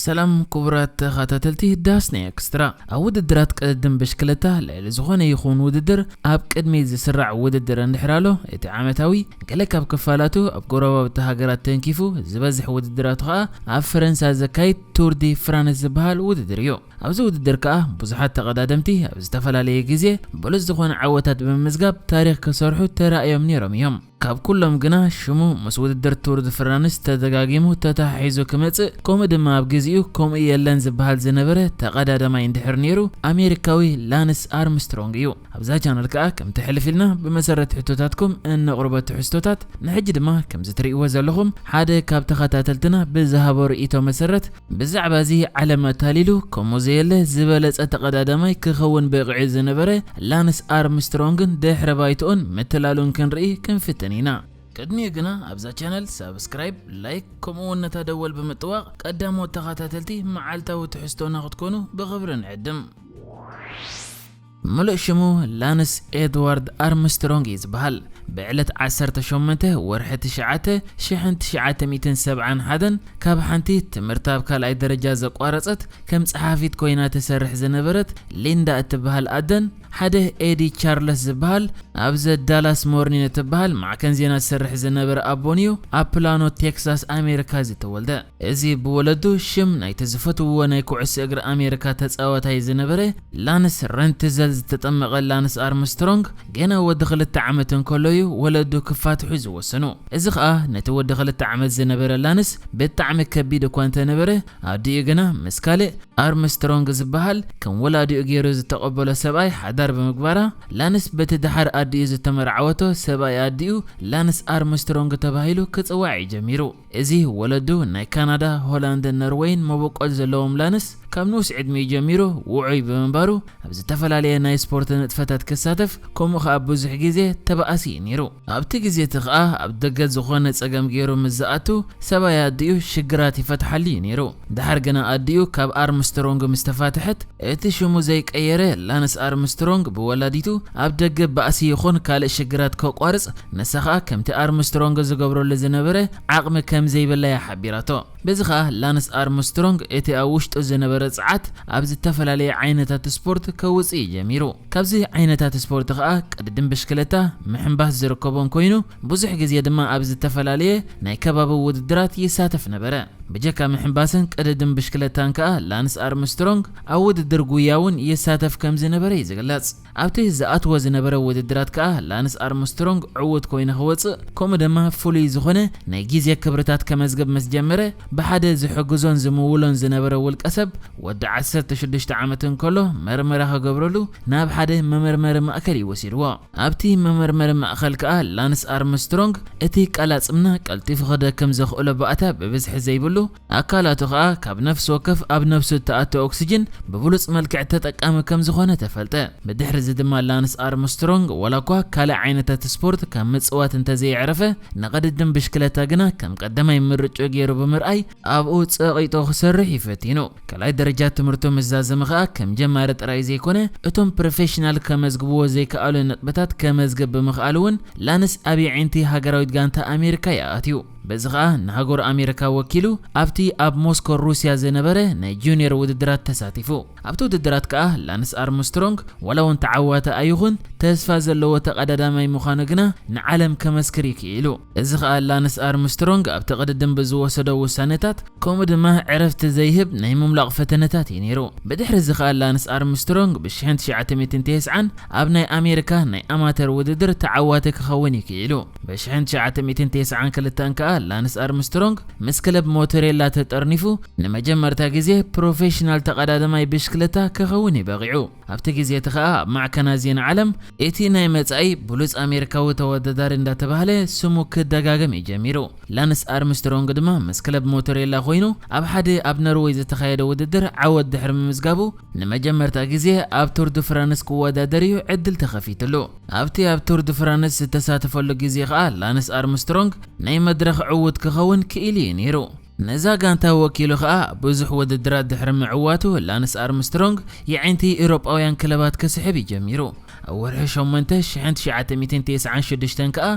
ሰላም ክቡራት ተኸታተልቲ ዳስና ኤክስትራ። ኣብ ውድድራት ቅድድም ብሽክለታ ልዕሊ ዝኾነ ይኹን ውድድር ኣብ ቅድሚ ዝስራዕ ውድድር እንድሕር ኣሎ፣ እቲ ዓመታዊ ገለ ካብ ክፋላቱ ኣብ ጎረባብቲ ሃገራት ተንኪፉ፣ ዝበዝሕ ውድድራቱ ኸኣ ኣብ ፈረንሳ ዘካይድ ቱር ዲ ፍራንስ ዝበሃል ውድድር እዩ። ኣብዚ ውድድር ከኣ ብዙሓት ተቐዳደምቲ ኣብ ዝተፈላለየ ግዜ ብሉጽ ዝኾነ ዓወታት ብምምዝጋብ ታሪኽ ክሰርሑ ተራእዮም ነይሮም እዮም። ካብ ኩሎም ግና ሽሙ ምስ ውድድር ቱር ዲ ፍራንስ ተደጋጊሙ ተተሓሒዙ ክመጽእ፣ ከምኡ ድማ ኣብ ግዜኡ ከምኡ የለን ዝበሃል ዝነበረ ተቐዳዳማይ እንድሕር ነይሩ ኣሜሪካዊ ላንስ ኣርምስትሮንግ እዩ። ኣብዛ ቻነል ከኣ ከምቲ ሕልፍ ኢልና ብመሰረት ሕቶታትኩም እነቕርቦ ትሕዝቶታት፣ ንሕጂ ድማ ከምዚ ትርእይዎ ዘለኹም ሓደ ካብ ተኸታተልትና ብዝሃቦ ርእይቶ መሰረት ብዛዕባ እዚ ዓለም ኣታሊሉ ከምኡ ዘየለ ዝበለጸ ተቐዳዳማይ ክኸውን በቒዑ ዝነበረ ላንስ ኣርምስትሮንግን ድሕረ ባይትኡን ምትላሉን ክንርኢ ክንፍትን ኢና። ቅድሚኡ ግና ኣብዛ ቻነል ሳብስክራይብ፣ ላይክ ከምኡ እውን ነታ ደወል ብምጥዋቕ ቀዳሞት ተኸታተልቲ መዓልታዊ ትሕዝቶና ክትኮኑ ብኽብሪ ንዕድም። ምሉእ ሽሙ ላንስ ኤድዋርድ ኣርምስትሮንግ እዩ ዝበሃል። ብዕለት ዓሰርተ ሸሞንተ ወርሒ ትሽዓተ ሽሕን ትሽዓተ ሚእትን ሰብዓን ሓደን ካብ ሓንቲ ትምህርቲ ኣብ ካልኣይ ደረጃ ዘቋረጸት ከም ጸሓፊት ኮይና ትሰርሕ ዝነበረት ሊንዳ እትበሃል ኣደን ሓደ ኤዲ ቻርለስ ዝበሃል ኣብ ዘ ዳላስ ሞርኒን እትበሃል ማዕከን ዜና ዝሰርሕ ዝነበረ ኣቦን እዩ ኣብ ፕላኖ ቴክሳስ ኣሜሪካ ዝተወልደ። እዚ ብወለዱ ሽም ናይቲ ዝፈትውዎ ናይ ኩዕሶ እግሪ ኣሜሪካ ተጻዋታይ ዝነበረ ላንስ ረንትዘል ዝተጠመቐ ላንስ ኣርምስትሮንግ ገና ወዲ ክልተ ዓመት እንከሎ እዩ ወለዱ ክፋትሑ ዝወሰኑ። እዚ ኸኣ ነቲ ወዲ ክልተ ዓመት ዝነበረ ላንስ ብጣዕሚ ከቢድ እኳ እንተነበረ፣ ኣዲኡ ግና ምስ ካልእ ኣርምስትሮንግ ዝበሃል ከም ወላዲኡ ገይሩ ዝተቐበሎ ሰብኣይ ሓዳር ብምግባራ፣ ላንስ በቲ ደሓር ኣዲኡ ዝተመርዓወቶ ሰብኣይ ኣዲኡ ላንስ ኣርምስትሮንግ ተባሂሉ ክጽዋዕ እዩ ጀሚሩ። እዚ ወለዱ ናይ ካናዳ፣ ሆላንድን ኖርወይን መበቆል ዘለዎም ላንስ፣ ካብ ንኡስ ዕድሚኡ ጀሚሩ ውዑይ ብምንባሩ፣ ኣብ ዝተፈላለየ ናይ ስፖርት ንጥፈታት ክሳተፍ፣ ከምኡ ኸኣ ብዙሕ ግዜ ተባኣሲ እዩ ነይሩ። ኣብቲ ግዜ እቲ ኸኣ ኣብ ደገ ዝኾነ ጸገም ገይሩ ምስ ዝኣቱ፣ ሰብኣይ ኣዲኡ ሽግራት ይፈትሓሉ እዩ ነይሩ። ደሓር ግና ኣዲኡ ካብ ኣርምስትሮንግ ምስ ተፋትሐት፣ እቲ ሽሙ ዘይቀየረ ላንስ ኣርምስትሮንግ ብወላዲቱ ኣብ ደገ ባእሲ ይኹን ካልእ ሽግራት ከቋርጽ፣ ንሳ ኸኣ ከምቲ ኣርምስትሮንግ ዝገብረሉ ዝነበረ ዓቕሚ ከም ዘይብላ እያ ሓቢራቶ። በዚ ኸኣ ላንስ ኣርምስትሮንግ እቲ ኣብ ውሽጡ ዝነበረ ጸዓት ኣብ ዝተፈላለየ ዓይነታት ስፖርት ከውጽእ እዩ ጀሚሩ። ካብዚ ዓይነታት ስፖርት ኸኣ ቅድድም ብሽክለታ፣ ምሕንባስ ዝርከቦን ኮይኑ፣ ብዙሕ ግዜ ድማ ኣብ ዝተፈላለየ ናይ ከባቢ ውድድራት ይሳተፍ ነበረ። ብጀካ ምሕንባስን ቅድድም ብሽክለታን ከኣ ላንስ ኣርምስትሮንግ ኣብ ውድድር ጉያ እውን ይሳተፍ ከም ዝነበረ እዩ ዝግለጽ። ኣብቲ ዝኣትዎ ዝነበረ ውድድራት ከኣ ላንስ ኣርምስትሮንግ ዕዉት ኮይኑ ክወጽእ፣ ከምኡ ድማ ፍሉይ ዝኾነ ናይ ግዜ ክብርታት ከመዝግብ ምስ ጀመረ፣ ብሓደ ዝሕግዞን ዝምውሎን ዝነበረ ውልቀ ሰብ፣ ወዲ ዓሰርተ ሽዱሽተ ዓመት እንከሎ መርመራ ክገብረሉ ናብ ሓደ መመርመሪ ማእከል እዩ ወሲድዎ። ኣብቲ መመርመሪ ማእከል ከኣ ላንስ ኣርምስትሮንግ እቲ ቀላጽምና ቀልጢፉ ክደክም ዘኽእሎ ባእታ ብብዝሒ ዘይብሉ፣ ኣካላቱ ኸኣ ካብ ነፍሲ ወከፍ ኣብ ነፍሱ እተኣቱ ኦክስጅን ብብሉጽ መልክዕ ተጠቃሚ ከም ዝኾነ ተፈልጠ። ብድሕሪ እዚ ድማ ላንስ ኣርምስትሮንግ ዋላ እኳ ካልእ ዓይነታት ስፖርት ካብ ምጽዋት እንተዘየዕረፈ፣ ንቕድድም ብሽክለታ ግና ከም ቀዳማይ ምርጭኡ ገይሩ ብምርኣይ ኣብኡ ጸቒጡ ክሰርሕ እዩ ፈቲኑ። ካልኣይ ደረጃ ትምህርቱ ምስ ዛዘመ ኸኣ ከም ጀማሪ ጥራይ ዘይኮነ፣ እቶም ፕሮፌሽናል ከመዝግብዎ ዘይከኣሉ ነጥብታት ከመዝግብ ብምኽኣሉ እውን ላንስ ኣብ የዒንቲ ሃገራዊት ጋንታ ኣሜሪካ ይኣትዩ። በዚ ኸኣ ንሃገሩ ኣሜሪካ ወኪሉ ኣብቲ ኣብ ሞስኮ ሩስያ ዝነበረ ናይ ጁኒየር ውድድራት ተሳቲፉ። ኣብቲ ውድድራት ከኣ ላንስ ኣርምስትሮንግ ዋላ እውን ተዓዋቲ ኣይኹን፣ ተስፋ ዘለዎ ተቐዳዳማይ ምዃኑ ግና ንዓለም ከመስክር እዩ ክኢሉ። እዚ ኸኣ ላንስ ኣርምስትሮንግ ኣብቲ ቅድድም ብዝወሰዶ ውሳነታት፣ ከምኡ ድማ ዕረፍቲ ዘይህብ ናይ ምምላቕ ፈተነታት እዩ ነይሩ። ብድሕሪ እዚ ኸኣ ላንስ ኣርምስትሮንግ ብ ሽሕን ትሽዓተ ሚእትን ተስዓን ኣብ ናይ ኣሜሪካ ናይ ኣማተር ውድድር ተዓዋቲ ክኸውን እዩ ክኢሉ። ብ ሽሕን ትሽዓተ ሚእትን ተስዓን ክልተን ከኣ ላንስ ኣርምስትሮንግ ምስ ክለብ ሞቶሬላ ተጠርኒፉ ንመጀመርታ ግዜ ፕሮፌሽናል ተቐዳዳማይ ብሽክለታ ክኸውን እዩ በቒዑ። ኣብቲ ግዜ እቲ ኸኣ ኣብ ማዕከናት ዜና ዓለም እቲ ናይ መጻኢ ብሉጽ ኣሜሪካዊ ተወዳዳሪ እንዳተባህለ ስሙ ክደጋገም እዩ ጀሚሩ። ላንስ ኣርምስትሮንግ ድማ ምስ ክለብ ሞቶሬላ ኮይኑ ኣብ ሓደ ኣብ ኖርወይ ዝተኻየደ ውድድር ዓወት ድሕሪ ምምዝጋቡ ንመጀመርታ ግዜ ኣብ ቱር ዲ ፍራንስ ክወዳደር እዩ ዕድል ተኸፊትሉ። ኣብቲ ኣብ ቱር ዲ ፍራንስ ዝተሳተፈሉ ግዜ ኸኣ ላንስ ኣርምስትሮንግ ናይ መድረኽ ዕዉት ክኸውን ክኢሉ እዩ ነይሩ። ነዛ ጋንታ ወኪሉ ኸኣ ብዙሕ ውድድራት ድሕሪ ምዕዋቱ ላንስ ኣርምስትሮንግ የዒንቲ ኤውሮጳውያን ክለባት ክስሕብ እዩ ጀሚሩ። ኣብ ወርሒ ሸሞንተ ሽሕን ትሽዓተ ሚእትን ተስዓን ሽዱሽተን ከኣ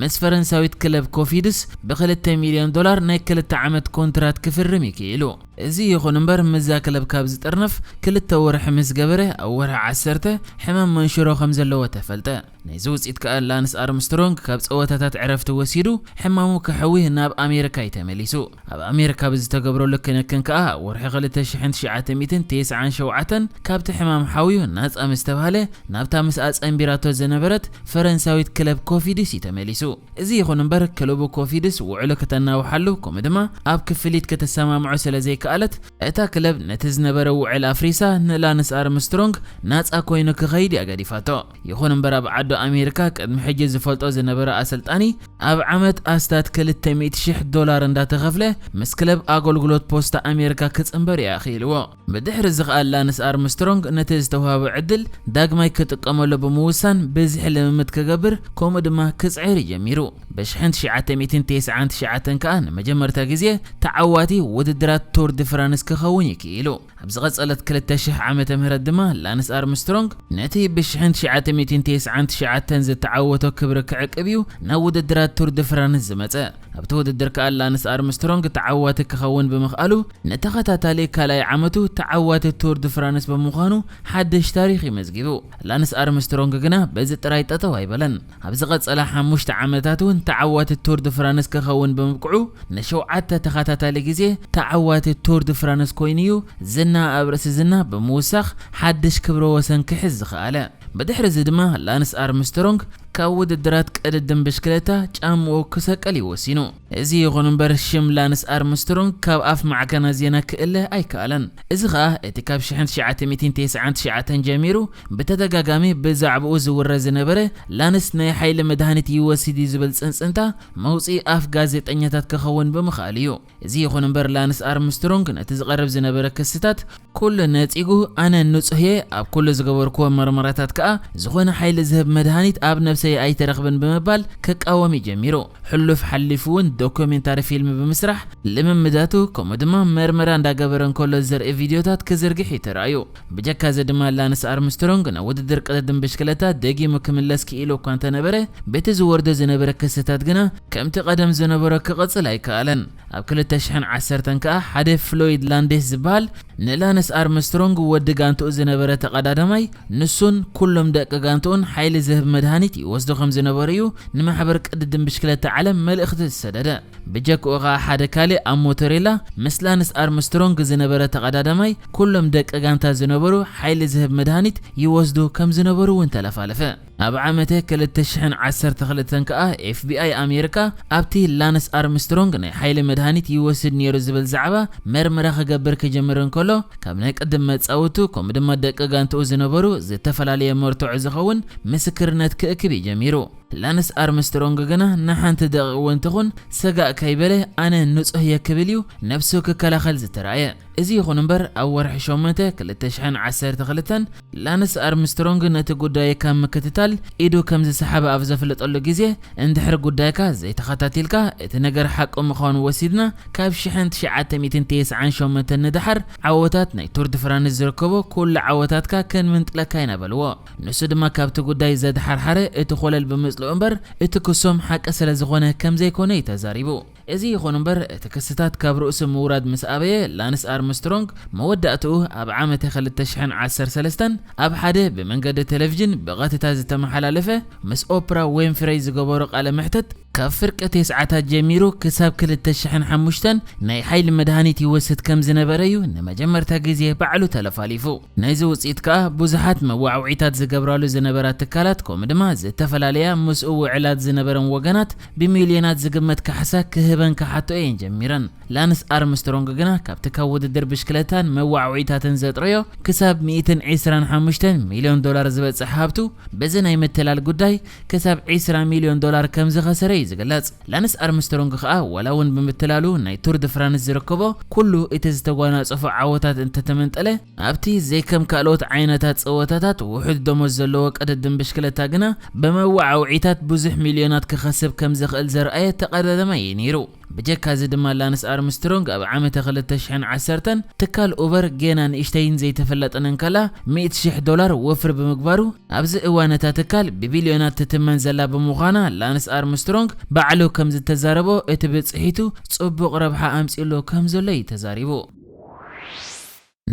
ምስ ፈረንሳዊት ክለብ ኮፊድስ ብክልተ ሚልዮን ዶላር ናይ ክልተ ዓመት ኮንትራት ክፍርም እዩ ክኢሉ። እዚ ይኹን እምበር፣ ምስዛ ክለብ ካብ ዝጥርነፍ ክልተ ወርሒ ምስ ገበረ፣ ኣብ ወርሒ ዓሰርተ ሕማም መንሽሮ ከም ዘለዎ ተፈልጠ። ናይዚ ውፅኢት ከኣ ላንስ ኣርምስትሮንግ ካብ ፀወታታት ዕረፍቲ ወሲዱ ሕማሙ ከሕዊ ናብ ኣሜሪካ እዩ ተመሊሱ። ኣብ ኣሜሪካ ብዝተገብረሉ ክንክን ከኣ ወርሒ ክልተ ሽሕን ትሽዓተ ሚእትን ተስዓን ሸውዓተን ካብቲ ሕማም ሓውዩ ናፃ ምስ ተባህለ ናብታ ምስኣ ፀንቢራቶ ዝነበረት ፈረንሳዊት ክለብ ኮፊድስ እዩ ተመሊሱ። እዚ ይኹን እምበር ክለቡ ኮፊድስ ውዕሉ ከተናውሓሉ ከምኡ ድማ ኣብ ክፍሊት ከተሰማምዖ ስለ ዘይከኣለት እታ ክለብ ነቲ ዝነበረ ውዕል ኣፍሪሳ ንላንስ ኣርምስትሮንግ ናፃ ኮይኑ ክኸይድ እያ ገዲፋቶ። ይኹን እምበር ኣብ ዓዱ ኣሜሪካ ቅድሚ ሕጂ ዝፈልጦ ዝነበረ ኣሰልጣኒ ኣብ ዓመት ኣስታት ክልተ ሚእቲ ሽሕ ዶላር እንዳተኸፍለ ምስ ክለብ ኣገልግሎት ፖስታ ኣሜሪካ ክፅንበር እዩ ኣኽኢልዎ። ብድሕሪ እዚ ኸኣ ላንስ ኣርምስትሮንግ ነቲ ዝተዋህቦ ዕድል ዳግማይ ክጥቀመሉ ብምውሳን ብዝሒ ልምምድ ክገብር ከምኡ ድማ ክፅዕር እዩ ጀሚሩ። ብሽሕን ትሽዓተ ሚእትን ተስዓን ትሽዓተን ከኣ ንመጀመርታ ግዜ ተዓዋቲ ውድድራት ቱር ድ ፍራንስ ክኸውን እዩ ክኢሉ። ኣብ ዝቐጸለት ክልተ ሽሕ ዓመተ ምህረት ድማ ላንስ ኣርምስትሮንግ ነቲ ብሽሕን ትሽዓተ ሚእትን ተስዓን ትሽዓተን ዝተዓወቶ ክብሪ ክዕቅብ እዩ ናብ ውድድራት ቱር ድ ፍራንስ ዝመጸ። ኣብቲ ውድድር ከኣ ላንስ ኣርምስትሮንግ ተዓዋቲ ክኸውን ብምኽኣሉ ንተኸታታሊ ካልኣይ ዓመቱ ተዓዋቲ ቱር ድ ፍራንስ ብምዃኑ ሓድሽ ታሪኽ እዩ መዝጊቡ። ላንስ ኣርምስትሮንግ ግና በዚ ጥራይ ጠጠው ኣይበለን። ኣብ ዝቐጸላ ሓሙሽተ ዓመታት እውን ተዓዋቲ ቱር ድ ፍራንስ ክኸውን ብምብቅዑ ንሸውዓተ ተኸታታሊ ግዜ ተዓዋቲ ቱር ድ ፍራንስ ኮይኑ እዩ ዝና ኣብ ርእሲ ዝና ብምውሳኽ ሓድሽ ክብረ ወሰን ክሕዝ ዝኸኣለ። ብድሕሪ እዚ ድማ ላንስ ኣርምስትሮንግ ካብ ውድድራት ቅድድም ብሽክለታ ጫምኡ ክሰቀል እዩ ወሲኑ። እዚ ይኹን እምበር ሽም ላንስ ኣርምስትሮንግ ካብ ኣፍ ማዕከናት ዜና ክእለ ኣይከኣለን። እዚ ኸኣ እቲ ካብ ሽሕን ትሽዓተ ሚእትን ተስዓን ትሽዓተን ጀሚሩ ብተደጋጋሚ ብዛዕባኡ ዝውረ ዝነበረ ላንስ ናይ ሓይሊ መድሃኒት ይወስድ እዩ ዝብል ጽንጽንታ መውጽኢ ኣፍ ጋዜጠኛታት ክኸውን ብምኽኣሉ እዩ። እዚ ይኹን እምበር ላንስ ኣርምስትሮንግ ነቲ ዝቐርብ ዝነበረ ክስታት ኩሉ ነጺጉ ኣነ ንጹህ እየ፣ ኣብ ኩሉ ዝገበርክዎ መርመራታት ከኣ ዝኾነ ሓይሊ ዝህብ መድሃኒት ኣብ ነብሰይ ኣይተረኽብን ብምባል ክቃወም እዩ ጀሚሩ። ሕሉፍ ሓሊፉ እውን ዶኩሜንታሪ ፊልም ብምስራሕ ልምምዳቱ ከምኡ ድማ መርመራ እንዳገበረ እንከሎ ዘርኢ ቪድዮታት ክዝርግሕ እዩ ተራእዩ። ብጀካ እዚ ድማ ላንስ ኣርምስትሮንግ ናብ ውድድር ቅድድም ብሽክለታ ደጊሙ ክምለስ ክኢሉ እኳ እንተነበረ በቲ ዝወርዶ ዝነበረ ክስታት ግና ከምቲ ቀደም ዝነበሮ ክቕጽል ኣይከኣለን። ኣብ ክልተ ሽሕን ዓሰርተን ከኣ ሓደ ፍሎይድ ላንዴስ ዝበሃል ንላንስ ኣርምስትሮንግ ወዲ ጋንትኡ ዝነበረ ተቐዳዳማይ ንሱን ኩሎም ደቂ ጋንትኡን ሓይሊ ዝህብ መድሃኒት ይወስዱ ከም ዝነበሩ እዩ ንማሕበር ቅድድም ብሽክለታ ዓለም መልእኽቲ ዝሰደደ። ብጀክኡ ኸኣ ሓደ ካልእ ኣብ ሞቶሬላ ምስ ላንስ ኣርምስትሮንግ ዝነበረ ተቐዳዳማይ ኩሎም ደቂ ጋንታ ዝነበሩ ሓይሊ ዝህብ መድሃኒት ይወስዱ ከም ዝነበሩ እውን ተለፋለፈ። ኣብ ዓመተ ክልተ ሽሕን ዓሰርተ ክልተን ከኣ ኤፍ ቢ ኣይ ኣሜሪካ ኣብቲ ላንስ ኣርምስትሮንግ ናይ ሓይሊ መድሃኒት ይወስድ ነይሩ ዝብል ዛዕባ መርመራ ክገብር ክጅምር እንከሎ ካብ ናይ ቅድም መጻውቱ ከምኡ ድማ ደቂ ጋንትኡ ዝነበሩ ዝተፈላለየ መርትዖ ዝኸውን ምስክርነት ክእክብ እዩ ጀሚሩ። ላንስ ኣርምስትሮንግ ግና ንሓንቲ ደቂቕ እውን ትኹን ስጋእ ከይበለ ኣነ ንጹህ እየ ክብል እዩ ነብሱ ክከላኸል ዝተራእየ። እዚ ይኹን እምበር ኣብ ወርሒ ሸሞንተ ክልተ ሽሕን ዓሰርተ ክልተን ላንስ ኣርምስትሮንግ ነቲ ጉዳይ ካብ ምክትታል ኢዱ ከም ዝሰሓበ ኣብ ዘፍለጠሉ ግዜ እንድሕር ጉዳይካ ዘይተኸታቲልካ እቲ ነገር ሓቂ ምዃኑ ወሲድና ካብ ሽሕን ትሽዓተ ሚእትን ተስዓን ሸሞንተን ንደሓር ዓወታት ናይ ቱር ድ ፍራንስ ዝርከቦ ኩሉ ዓወታትካ ከንምንጥለካ ኢና በልዎ። ንሱ ድማ ካብቲ ጉዳይ ዘድሓርሓረ እቲ ኮለል ብምጽልኡ እምበር እቲ ክሶም ሓቂ ስለ ዝኾነ ከም ዘይኮነ እዩ ተዛሪቡ። እዚ ይኹን እምበር እቲ ክስታት ካብ ርእሱ ምውራድ ምስ ኣበየ ላንስ ኣርምስትሮንግ መወዳእትኡ ኣብ ዓመተ ክልተ ሽሕን ዓሰርተ ሰለስተን ኣብ ሓደ ብመንገዲ ቴሌቪዥን ብቐጥታ ዝተመሓላለፈ ምስ ኦፕራ ዊንፍረይ ዝገበሮ ቃለ መሕትት ካብ ፍርቂ ተስዓታት ጀሚሩ ክሳብ ክልተ ሽሕን ሓሙሽተን ናይ ሓይሊ መድሃኒት ይወስድ ከም ዝነበረ እዩ ንመጀመርታ ግዜ ባዕሉ ተለፋሊፉ። ናይዚ ውጽኢት ከኣ ብዙሓት መዋዕውዒታት ዝገብራሉ ዝነበራ ትካላት ከምኡ ድማ ዝተፈላለያ ምስኡ ውዕላት ዝነበረን ወገናት ብሚልዮናት ዝግመት ካሕሳ ክህበን ክሓቶ እየን ጀሚረን። ላንስ ኣርምስትሮንግ ግና ካብቲ ካብ ውድድር ብሽክለታን መዋዕውዒታትን ዘጥረዮ ክሳብ ሚእትን ዕስራን ሓሙሽተን ሚልዮን ዶላር ዝበጽሕ ሃብቱ በዚ ናይ ምትላል ጉዳይ ክሳብ ዕስራ ሚልዮን ዶላር ከም ዝኸሰረ እዩ ዝግለጽ። ላንስ ኣርምስትሮንግ ከኣ ዋላ እውን ብምትላሉ ናይ ቱር ድ ፍራንስ ዝርከቦ ኩሉ እቲ ዝተጓናጸፎ ዓወታት እንተተመንጠለ፣ ኣብቲ ዘይከም ካልኦት ዓይነታት ጸወታታት ውሑድ ደሞዝ ዘለዎ ቅድድም ብሽክለታ ግና ብመወዓውዒታት ብዙሕ ሚልዮናት ክኸስብ ከም ዝኽእል ዘርኣየ ተቐዳዳማይ እዩ ነይሩ። ብጀካ እዚ ድማ ላንስ ኣርምስትሮንግ ኣብ ዓመተ ክልተ ሽሕን ዓሰርተን ትካል ኡበር ጌና ንእሽተይን ዘይተፈለጠን እንከላ ሚእቲ ሽሕ ዶላር ወፍሪ ብምግባሩ ኣብዚ እዋን እታ ትካል ብቢልዮናት ትትመን ዘላ ብምዃና ላንስ ኣርምስትሮንግ ባዕሉ ከም ዝተዛረቦ እቲ ብጽሒቱ ጽቡቕ ረብሓ ኣምጺእሉ ከም ዘሎ እዩ ተዛሪቡ።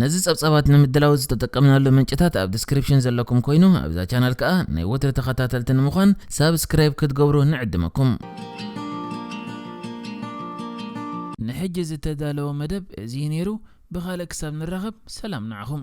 ነዚ ጸብጻባት ንምድላው ዝተጠቀምናሉ ምንጭታት ኣብ ዲስክሪፕሽን ዘለኩም ኮይኑ ኣብዛ ቻናል ከኣ ናይ ወትሪ ተኸታተልቲ ንምዃን ሳብስክራይብ ክትገብሩ ንዕድመኩም። ንሕጂ ዝተዳለወ መደብ እዚ እዩ ነይሩ። ብኻልእ ክሳብ ንራኸብ ሰላም ንዓኹም።